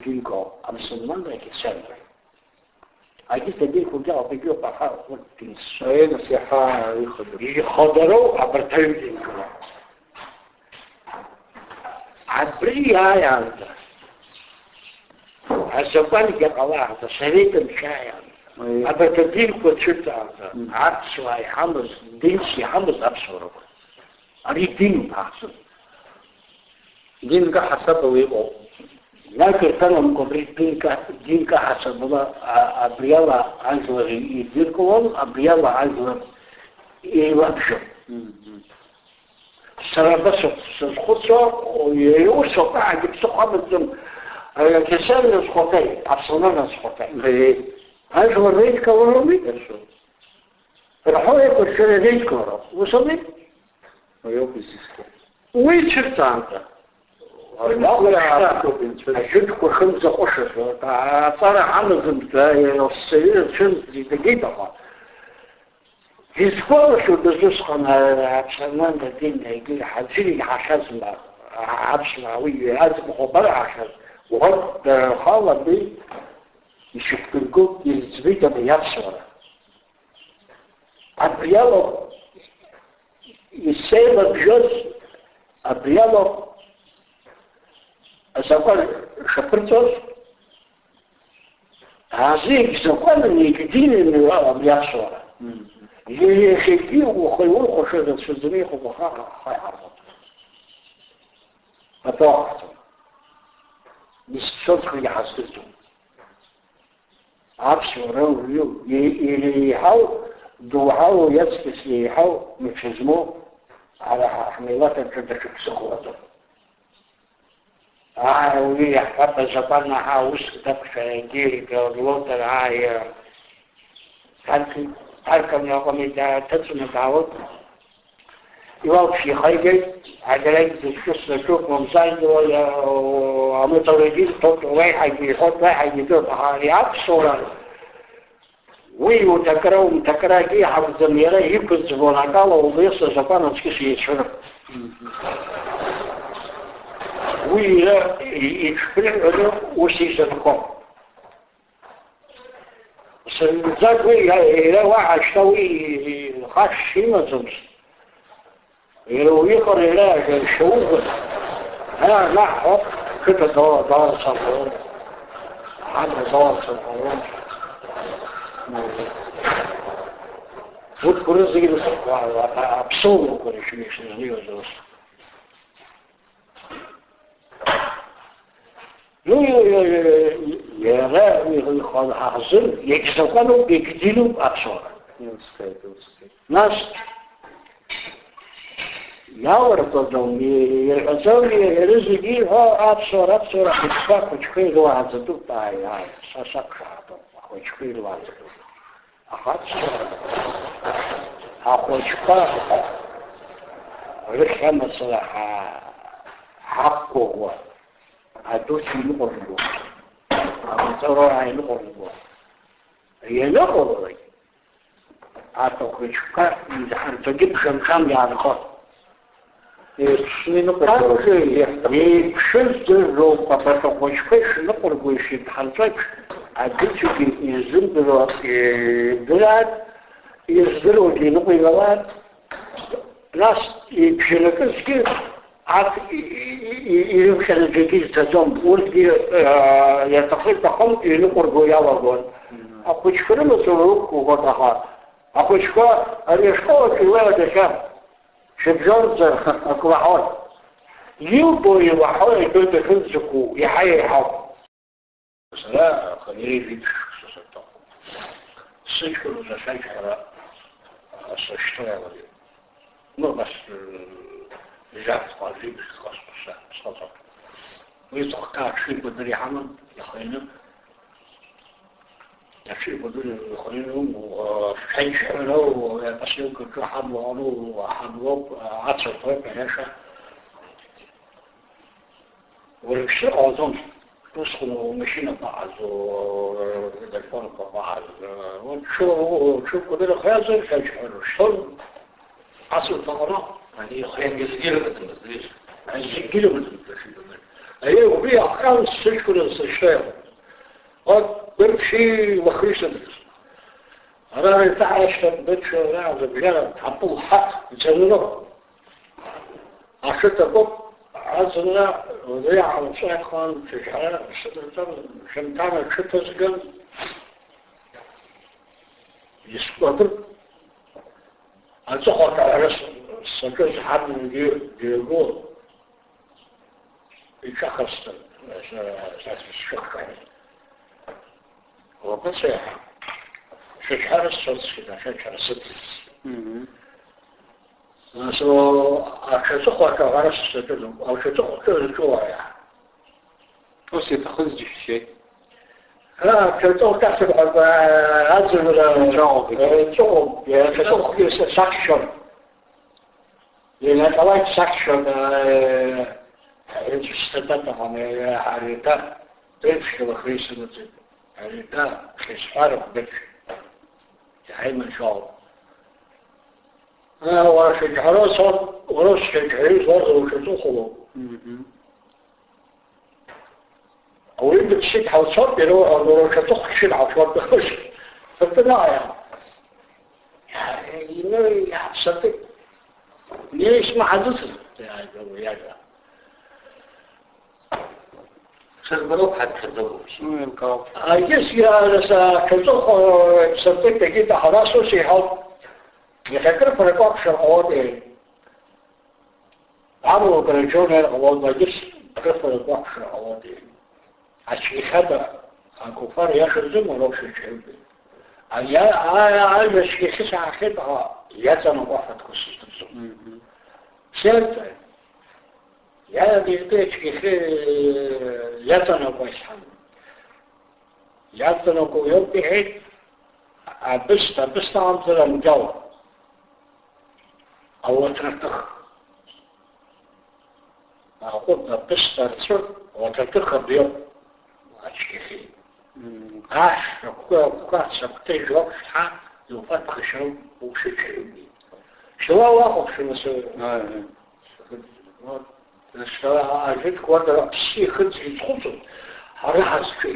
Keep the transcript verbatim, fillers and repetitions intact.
Динго, амсылманрагьы саргьы. Агьырҭ адинқәагьы ауп, егьоуп, аха урҭ динсо. Аинаси ҳа ихадоу. Ихадароу абарҭ аҩ динқәа. Абри иааиаанӡа, азакәангьы ҟалаанӡа, асовет мчы ааиаанӡа, Аи. Абарҭ адинқәа цәырҵаанӡа, Мм. Аԥсуаа иҳамаз, динс иҳамаз аԥсуарақәа. Ари динуп ҳахьӡу. Динк аҳасабала иҟоуп. Иарҭ ирҭанамкәа абри динк, динк аҳасабала, а, абриала ажәлар идиркуан, абриала ажәлар еилабжьон. Мгм. Сара абас ауп сазхәыцуа, иара усоуп, ҳагьы ԥсыхәа амаӡам, Қьесариа зхәаҭаҩ, Аԥсынра зхәаҭаҩ. Мгм. Ажәлар реидкылароуми? Рҳәо еиқәыршәара реидкылароуп. Ус ауми? Уи ауп изызку. Уи цәырҵаанӡа. Уи Уахәра цәырҵаанӡа. Аахәоуп инцәа. Ажәытәқәа хымзаҟәышыз, аҵара ҳамазымҭа, иара лсаҩы рцәымӡ идагеит аҟа. Изгәалашәо дызусҟан аԥсарман адин егьи ҳаӡәыр иҳахьазма, аԥсуаа уи аӡбахә абар аахьаз, уҳәоит, дара рхала абри ишьақәдыргылт, ирыӡбеит абри аԥсуара. Абри алоуп исеилабжьоз, абри алоуп азакәан шаԥырҵоз, азы егьзакәанын, егьдинын абри аԥсуара. Мм. Иахьагьы ухы иурхәаша рацәаӡаны иҟоуп, аха ахаҳә ҳархәап. Атәы аҟаҳҵом. Изцәыӡхьоу иҳаздырӡом. Аԥсуара уаҩы, е-, иреиҳау, доуҳала уи аҵкыс иеиҳау мҽы змоу, ҳара ҳа-, ҳмилаҭ аҿы даҽа ԥсыхәа ыҟаӡам. Аа, уи иаҳҳәап, азакәан аҳа, ус дақәшәарагьы, Глотер, аа, иара. Ҳарк-, ҳарканы аҟами дааҭыҵны даауеит. Иуалԥшьа ихаигеит, агарагь зыцәшәо сзаҿуп, мамзаргьы уа-, амаҵура егьырҭоит, уеиҳагьы иҳәоит, уеиҳагьы иҳәоит, аха ари аԥсуара, уи уҭакра-умҭакра акгьы иҳагӡам, иара иқәызӡбон акала, убри азакәан аҵкьыс еицәоуп. Уи иара и-, иҽԥырҳәаны ус изынхон. Сынӡак уи иа-, иара уаҳа шьҭа уи хашҭшьа имаӡамызт. Иара уиҟара иара шьоукы, ҳа, наҳ, ҳәа, қыҭа дала-, далацәажәон, ҳамҭа далацәажәон. Урҭқәа рызегьы рыхқәа, а-, а-, аԥсыуақәа рышәны ишрызнеиуаз ус. Ну, иара ихала ҳазын, иагьзакәануп, иагьдинуп аԥсуара. Илсхеит, илсхеит. Нас иалырҵаӡом, ирҳәаӡом, иара зегьы иҳәо аԥсуара, аԥсуара ахәыҷқәа, ахәыҷқәа ируааӡатәуп, ааи, ааи, са сақәшаҳаҭуп, ахәыҷқәа ируааӡатәуп. Аха аԥсуара, ахәыҷқәа рыхьамацара ҳа-, ҳақәгәыӷуа. Адус иныҟәырго, амаҵура иныҟәырго, ианыҟәыллак, аҭахәыҷқәа изҳарҵогьы бжамшам иаанхо. Еиԥшны иныҟәырго. Еиԥшыз дырроуп, аҭахәыҷқәа ишныҟәырго ишидҳарҵо еиԥш, адәыцәгьы изымдыруа идырааит, издыруагьы иныҟәигауааит. Нас ибжьаракызгьы ак и-, и-, и-, ирымҟьаны џьаргьы изҭаӡом. Урҭгьы, аа, иаҭахы-иҭахым иныҟәырго иалагон. Мм. Ахәыҷқәа рымаҵура уқәгәыӷуан, аха ахәыҷқәа ари ашкол аҿы илеиуа иахьа шьыбжьонӡа акы лаҳауан. Илбо илаҳауа итәоит ахьынӡақәу, иаҳа-иаҳау. Сара хынҩажәи жәиԥшь шықәса сырҭахуп. Сыҷкәын узашәаџьҳәара, а, сышьҭоу иалагеит. Ну, абас, э, жәаф ҟа, жәиԥшь ҟа сҟаша, сҟаҵа. Уи ҵыхәтәа аҽыҩқәа дыр иҳаман, ихианы. Аҽыҩқәа дыр ихианы, а, шәаџьҳәара, а, апосилкаҿы ҳабла, ҳабла, ацәа ҭоуп, аиаша. Уажәшьҭа ҟалҵом, усҟан умашьынақәа ҟаҵо, телефонқәа ҟаҵо, уҽы-, уҽы кәадыр ахьиазар, шәаџьҳәара шьҭон, ацуҭа ҟароуп. Ани ихиангьы зегьы рымаӡамызт, ҩыза. Ани зегьы рымаӡамызт, ҩыза. Аиеи, убри иаҳҟьан сыҷкәын сышьҭа иҟоуп. Ак, бырԥшьи, лахрышьҭыдыз. Ара еиҭаҳашьҭан, быцәа, ара зыбжьара ҳапыл ҳаҭ, иҵаныроуп. Аҽы ҭакуп, аӡынра, уи аалҿахан, шәыжьҳара сыдырҵан, хьанҭан аҽы ҭызган, искәадыр, аҵыхәа аҭаҳәара с-, саҿыз ҳамҩагьы диагон. Иҿахысҵан, са, са сшыхҟьаз. Уаҟәыҵ еиҳа. Шәыжьҳәара сцоит, сшьыда, шәыжьҳәара сыҭаз. Мгм. Нас, о, аҽаҵыхәа аҿаҳәара сзаҿыдоуп. Аҽаҵыхәа ҿы-, ҿыуаа. Ус иаҭахыз џьышәшьеит. Ҳа, аҽаҵыхәа ҿасырҳәап, а, аӡынра, Ҿыхәгьы. Э, ҿыхәгьы, аҽаҵыхәгьы са-, сахьшьон. Ианакалак сахьшәан, егьысҭататаҟан, ари еиҭа ԥеиԥшгьы лахра исымаӡеит. Ари еиҭа хьысҳәара хәбеиԥшь. Иҳаиманшәалоуп. Уара шәыџьҳәара цоит, уара шәыџьҳәаҩы зуаз уаҩ шәаҵыхәалоуп. Мгм. Ауаҩы дыԥсит ҳауцәоуп, иара уара уҽаҵыхәшьыр ҳауцәоуп. Фыртынаҟа иаҳа. Ины иаҳԥсатәы. Иеишьма ҳазыцын, иааигәа уи иажәа. Сырбароуп ҳаԥхьаӡоуп. Уи еилкаауп. Агьыс иара са ҽаҵыхәа ԥсыртәык дагьыда ҳара сус иҳауп. Иахьакыр фыркәак шәырҟалоит. Амала, акрыжьон иарҟалон, егьыс кыфарак уақәшәар ҟалоит. Ачеихьада акәафар иаша рзымур ауп шәачаҩбеит. Ани а-, а-, а-, ажәа цәгьахьы саҳахьеит, аха иаҵанакуа афатәқәа сыздырӡом. Мгм. Сиарҵааит. Иаабеитәи ацәгьахьы иаҵанакуа исҳәан. Иаҵанакуа иоуп иҳәеит, абысҭа, абысҭа амзар амгьал. Ауаҭраҭых. Аҟәыд аԥысҭа арцәы ауаҭраҭых абри ауп, ацәгьахьы. Мм. Ашә агәқәа, агәқәа ацаҟәҭыжь уақәшәҳа, иуфатәхашьароуп, уԥшыҽҳәа иубеит. Шьала уахәаԥшын, асы. Ааи, ааи. Вот. Шьала ажәытә уадара аԥсы ихыҵ изхәыцуп, ҳара ҳазҿу.